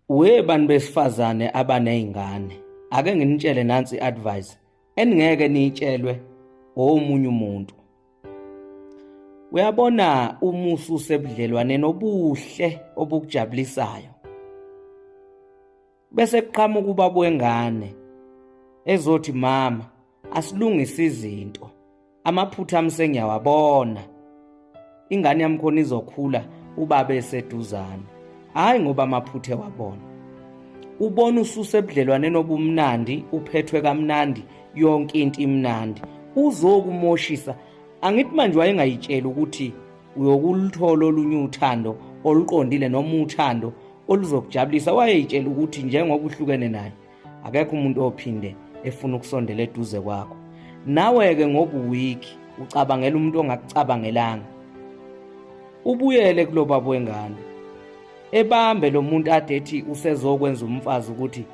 We bantu besifazane abanezingane, ake nginitshele nansi advice eningeke niyitshelwe omunye umuntu. Uyabona uma ususebudlelwaneni obuhle obukujabulisayo bese kuqhamuka ubaba wengane ezothi mama asilungise izinto amaphutha ami sengiyawabona ingane yami khona izokhula ubaba eseduzane hayi ngoba amaphutha ewabona ubona ususebudlelwaneni obumnandi uphethwe kamnandi yonke into imnandi uzokumoshisa angithi manje wayengayitsheli ukuthi uyokuluthola olunye uthando oluqondile noma uthando oluzokujabulisa wayeyitshela ukuthi njengoba uhlukene naye akekho umuntu ophinde efuna ukusondela eduze kwakho nawe-ke ngoba uwiki ucabangela umuntu ongakucabangelanga ubuyele kulo baba wengane ebambe lo muntu ade ethi usezokwenza umfazi ukuthi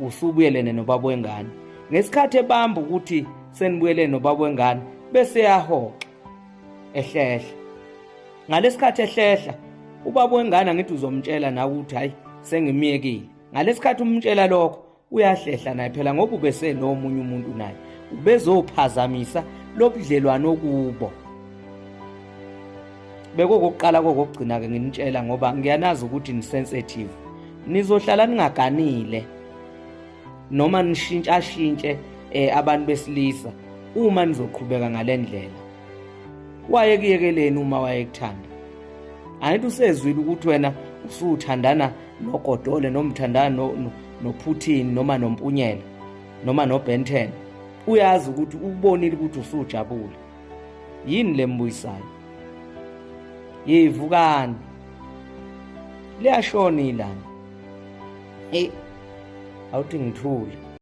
usubuyelene nobaba wengane ngesikhathi ebamba ukuthi senibuyelene nobaba wengane bese yahoxa ehlehla ngalesikhathi ehlehla ubaba wengane angithi uzomtshela nawe ukuthi hayi sengimyekile ngalesikhathi umtshela lokho uyahlehla naye phela ngoba ubesenomunye umuntu naye ubezophazamisa lobudlelwano kubo bekokokuqala kokugcina-ke nginitshela ngoba ngiyanazi ukuthi ni-sensitive nizohlala ningaganile noma nishintshashintshe eh, abantu besilisa uma nizoqhubeka ngale ndlela wayekuyekeleni uma wayekuthanda angithi usezwile ukuthi wena usuthandana nogodole noma uthandana noPutin noma nompunyela noma noBenten uyazi ukuthi ubonile ukuthi usujabule yini lembuyisayo yivukani liyashona ilanga hey awuthi ngithule.